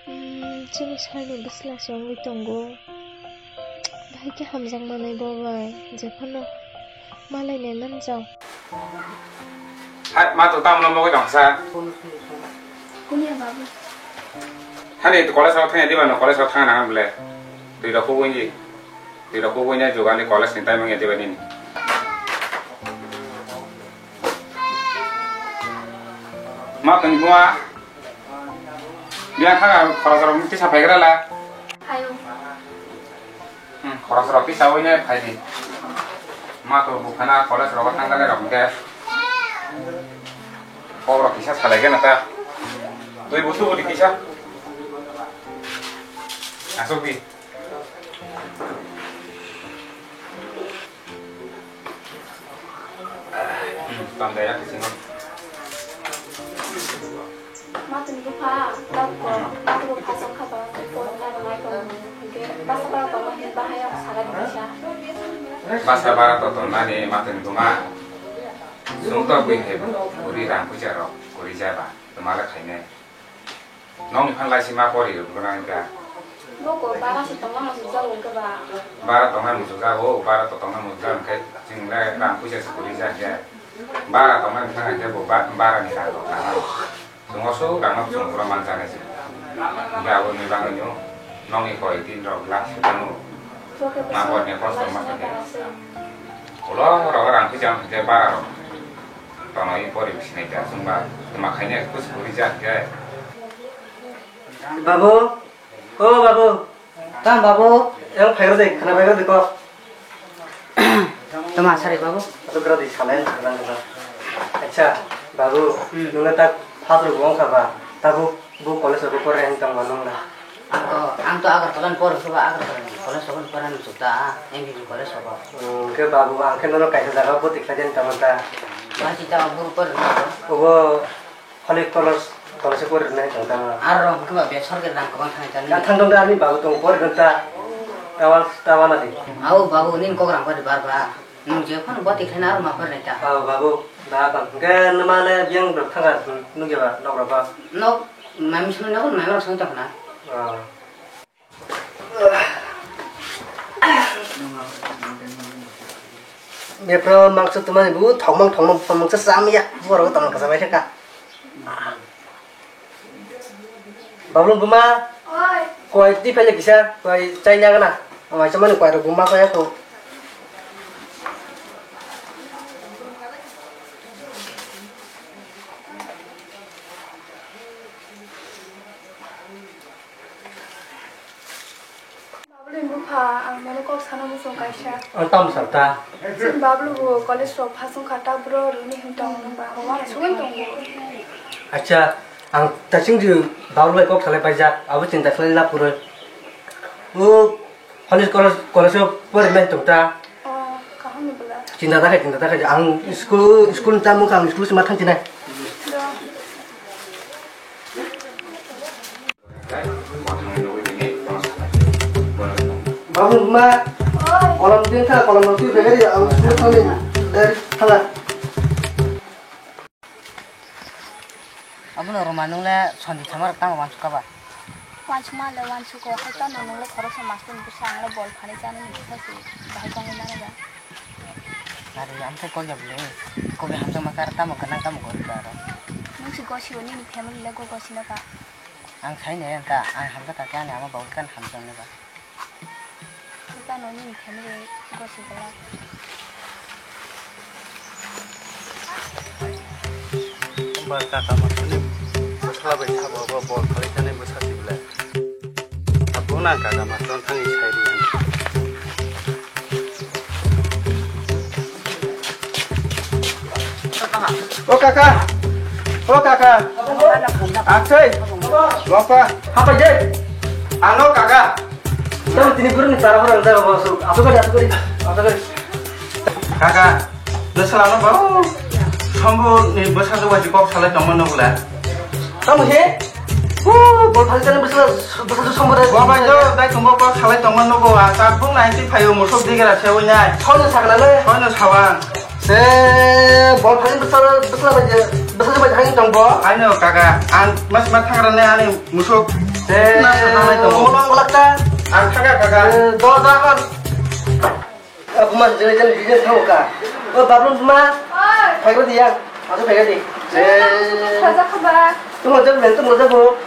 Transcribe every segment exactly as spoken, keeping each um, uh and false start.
Hmm, chini sarni bwsla se wngwi tongo. Bahai khe hamjak manwi bo bai, jephano malai nai manjak. Hai, ma to tamno mogwi tongsa. Kunya babu. Hani college rok thangya diba no, college rok thangna nang bole. Dui rok kubui ni. Dui rok kubui ni jugani college ni time ya diba nini. Ma tong bua. Biya kha khorok rok tisa phaigra la. Hayo. Hmm, khorok rok tisa oine phaidi. Ma to bukhana college rok thangdale rok de. Kok rok kisa salai gana ta. Tui busu budi kisa. Asuk di. Hmm, tanda ya kisingo. Matwni bupha, tabuk, matwbo phasok kha ba, phone kha rwnai tong, hinkhe basa bara tongma hinba hai ang saga di kisa. Basa bara to tongnani matwni buma. Chwng to bui hai bo, kwrwi rang puisa rok, kwrwi jaba, twma le khainai. Nokni phan laisima pori rwgwna hinkha. Boko bara se tongma muchukjago hinkhe ba. Bara tongnai muchukjago, bara to tongna muchukjago hinkhe chwng le rang puisa se kwrwi ja hinkhe. Bara tongnai wngkha hinkhe bo ba-, bara ni rang rok nangmani. Chwng o swk rang no chwng bura manjaknai se. Hinkhe aboni bagwi no nokni koi tin rok last se thango. Ma borni kosto ma khe. Ulo rok rang puisa hinkhe bara rok. Tonwi pori sinai da chwngba twma khainai kuch kwrwi jak khe. Babu, o babu, tam babu, yang phairo de, khana phairo de ko. Tama sari babu. Ato kra de salai khana khana. Acha, babu, hmm, nuna tak phasro gong kha ba, tabu bu college ro pore hang tang ba nung na. Ang to, ang to Agartala ni pore soba, Agartala ni college soba ni pore nang chukta, M B B college soba. Hmm, ke babu, ang ke nono kaisa jaga boti khlai den tamo ta. Ba chita buru pore nang. Obo holi college, college pore nang tamo ta. Ar rong ke ba be sorkari rang kwbang thang ta. Ya thang dong da ani babu tong pore nang ta. Tawal, tawal na di. Au babu nin kok rang pore bar ba. Nung je phano boti khlai na ar ma pore nang ta. Au babu, ba ba. Ke numa le biang rok thang ar nung ke ba nok rok ba. Nok, mami sunu nok mami rok sunu ta khna. Ah. Bepra mangsa tumani bu thokmang thokmang mangsa samya borok tong kasa bai thaka. Bablu buma. Oi. Koi ti phele kisa koi chai na gana. Amai chamani koi rok buma koi ako. Bablu ni bupha, ang nono kok sana muchung kaisa. Ang tamo sa ta? Chini Bablu bo college rok phasung kha, ta bro rwni hwn tong nung ba, uansugwi tongo. Acha, ang ta chwng ji Bablu bai kok salai paijak, abo chinta khlai la puro. O college, college, college o pori nai tong ta. Oh, kaham ni bwla. Chinta ta khai, chinta ta khai. Ang school, school ni tamung kha, ang school sima thang chinai. Do. Babu ma, kolom din tha, kolom nang twi begari, ang school thang ni, dari thala. Abono rwma nung le sondi thama rok tamo uansuk kha ba? Uansukma le uansuko, hai tamo nung le khoroksa master ni bwsa ang le bol phanai chanani bwsa se bahai tongwi mano ba. Nari amthai kok ya bwle, kobe hamjakma kar tamo gwnang tamo gori ka aro. Nung se gosio nini family le go gosino ka? Ang sai ne ta, ang hamjak ka khe ani ama babu kan hamjaknai ba. Ita noni ni family gosi bwla. Ba kaka masani bwsala bai sabo bo bol khalai thani bwsa si bwla. Abo na kaka masani thani sai di. O kaka, o kaka, aksai, loka, hapa je, ano kaka. Tamo tini guru ni para hora da ba su, ato kari, ato kari, ato kari. Kaka, da salano ba, sombo ni bwsa do waji kok salai tongma no bula. Tamo he? O, bol phali chani bwsa, bwsa do sombo da. Bo bai do, dai tongbo kok salai tongma no bo, a ta bung nai ti phayo musok digera se oi nai. Sono sakla le. Sono sawan. Se bol phai bwsa bwsa bai bwsa bai hai tong bo. Ano kaka, ang mas ma thang rane ani musuk. Se na sa nai tong. Mo nang lakta. Ang kaka kaka. Do da kon. Aku mas jere jere business thang ka. O bablum ma. Phai ko dia. Aku phai ko di. Se. Saja khaba. Tamo jab men tamo jabo.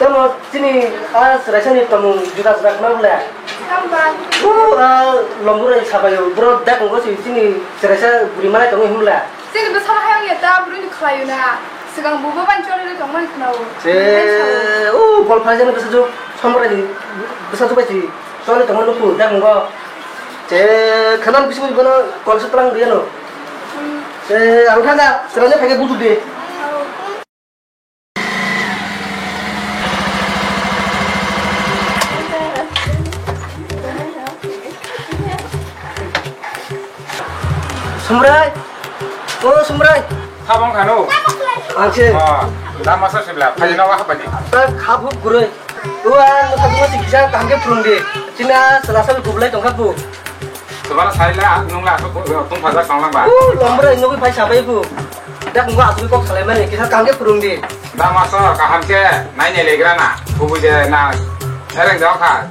Tamo chini a seraisani tamo juda juda khna bole. Tamba. O a lomburai sabayo bro dak ngo si chini seraisa buri malai tamo himla. Chini bwsala hayang ya ta buri ni khlayo na. Sigang bubo ban chole le tongmani khnao. Se o bol phai jani bwsa ju somrai ni bwsa ju bai si chole tongmani ku dak ngo. Se khanan bising bono kol se tlang riya no. Se ang thanga seraisa phai ke bujuk de. Sumrai, o Sumrai. Habang kanu. Ang se. Oh, dama sa sibla. Phai na wa hapani. Kha buk guroi. O ang sa duma si kisa kaham ke phurung di. China sala sal gublai tongkha bu. Subara saila nungla asuk tungphajak tonglang ba. O lombra nugui phai sabai bu. Dak nungla asuk kok salai mani kisa kaham ke phurung di. Da master kaham ke nai nai legra na. Bubu je na. Ereng jao kha.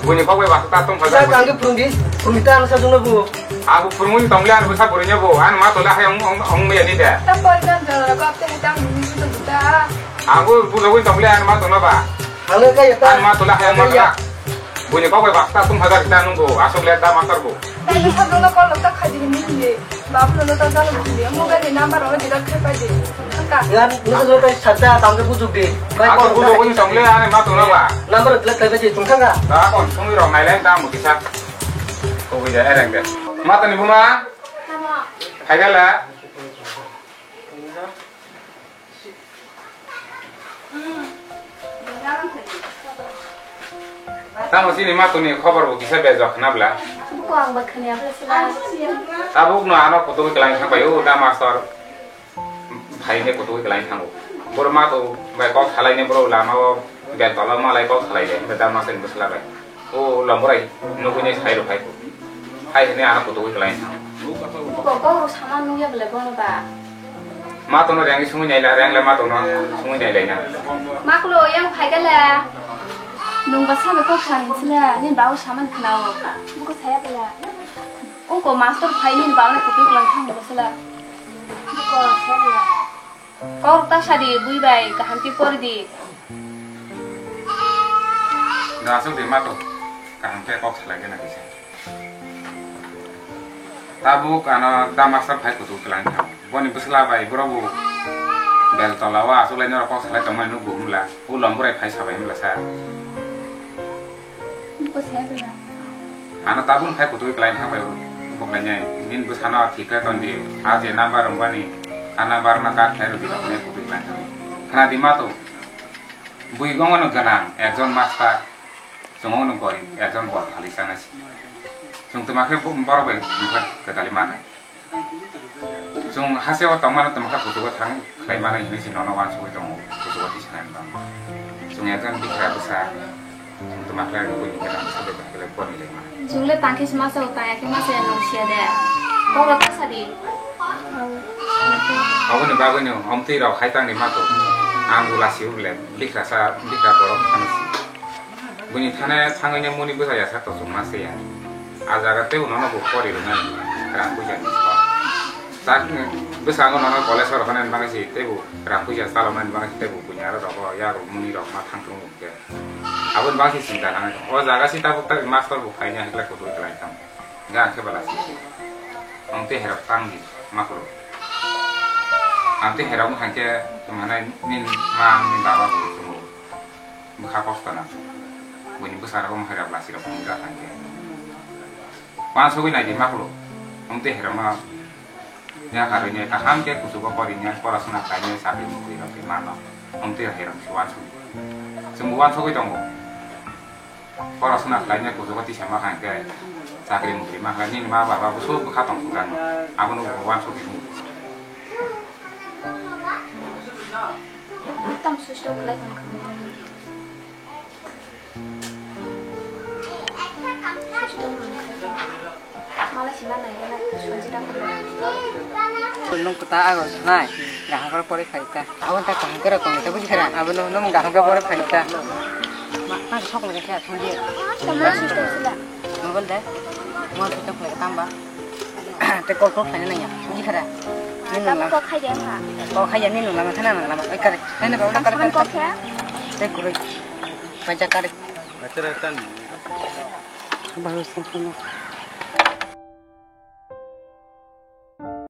Buni kok bai basa ta tungphajak. Kisa kaham ke phurung di. Phurung di ta ang sa jungno bu. Aku phurung ni tongle an basa buri nya bu. An ma tola hai ong ong ong me ni de. Ta pol dan jora kap te ta nungui tu ta. Aku bu logui tongle an ma tola ba. Ang le kai ta. An ma tola hai ma tola. Buini kok bai basta tum hajar kita nunggu, asok lihat dah master bu. Tadi sabdo na call tak khaji ni ni. Babu no ta jalo ni. Mo gani number ro di dak khe paji. Ka. Ngan nunggu tai sabda tam ke bujuk di. Aku bujuk ni tong le ane ma tong ba. Number ro di dak khe paji tung ka. Ta kon sumi ro nai leng ta mo kisa. Ko wi ja ereng de. Ma tani buma. Nama. Hai gala. Tamo chini matoni khobor bo kisa bejak khna bla. Buko ang ba khna bla sila. Tabuk no ano kutuk kwlai thang bai o da master. Phai ne kutuk kwlai thango. Boro mato bai kok salai ne boro lama o bel tola malai kok salai de da master ni bwsla bai. O lomborai nugui nai sai rok hai ko. Hai hwnwi ano kutuk kwlai thang. Kok kok rok sama nugya bole bono ba. Ma tono rengwi sungwi naila, rengla ma tono sungwi nailai na. Maklo yang phai gala. Nung ba sabe kok phani sila, ni bawo saman khnao. Buko saya bela. Ungko master phai ni bawo kutuk lang thang bosla. Buko saya bela. Kok ta sadi bui bai kaham ki por di. Da asuk de mato kaham ke kok salai gana kisa. Tabuk ano da master phai kutuk kwlai thang. Boni bwsla bai boro bo bel tola o aswk lai norok kok salai tongmani nukgo hwnla. Ulo borai phai sabai hwnla sa. Ano tabuk phai kutuk kwlai thang bai bok lai nai. Nin bwsano thik khe ton di. A je number rwng bani. A number no kat khlai rw di bok nai kutuk kwlai thang. Khna di mato. Bui gongmano gwnang ekjon master, chwng wngno gorib ekjon bol phali chanai se. Chwng twma khe bo-, borok bai bwkha kwdali manai. Chwng hasteo tongmano twma khe kuchugo thang khlai manai hinwi se nono uansugwi tongo, kuchugo tisanai bang. Chwng ekjon bikra bwsa, chwng twma khe buini gwnang bwsa bai bai khe borni lai manai. Chwng le tang khe se masa o tang ya khe masa ya nung sia de. Kok rok ta sadi. Aboni bagwi no omtwi rok hai tang ni mato. Ang bula si ule bikra sa bikra borok thani si. Buini thane thangwi ne muni bwsa ya sa to chwng ma se ya. A jaga tei uno no bo pori rwnai rang puja ni ko. Tak bwsa no no college rok hwnani bagwi si tei bo rang puja chaloknani bagwi si tei bo buini aro rogo ya rok muni rok ma thang thung ke. Aboni bagwi si chinta nang o jaga si tabuk tak master bo khaina hikla kutu khlai thang. Ga khe bala si. Ang te herok tang di makro. Ang te herok hang ke manai nin ma ni baba bo tumo. Bwkha kosto na. Buini bwsa rok mo herok lasi rok ni ga hang ke. Pan sogwi nai di makro. Ang te herok ma. Ya karwi ne kaham ke kuchugo pori ne porasona khlai ne sakri mukri rok ke mano. Ang te herok si wansugwi. Chwng bo wansugwi tongo. Porasona khlaina kuchugo tisa ma kha hwnkhe chakri mukri ma kha nini ma baba bo swk bwkha tong thwngkha no abono bo uansuk di. Tam switch off khlai tong kha. Switch off khlai. Malai Nung kota ago nai, kaham khe pore phai ta. Abo ta kaham khe rok tong ta buji khara. Abo no nung kaham khe pore phai ta. Ma, ma sok le khe thung di. Tama sistem sila. Mobile de. Mo sok le tamba. Te call call phai na ya. Buji khara. Ni nung lam. Kok khai de ha. Kok khai ya ni nung lam thana nung lam. Oi kare. Nai na ba kare kare. Kok khe. Te kuroi. Paja kare. Acha tan. Baru sing sing.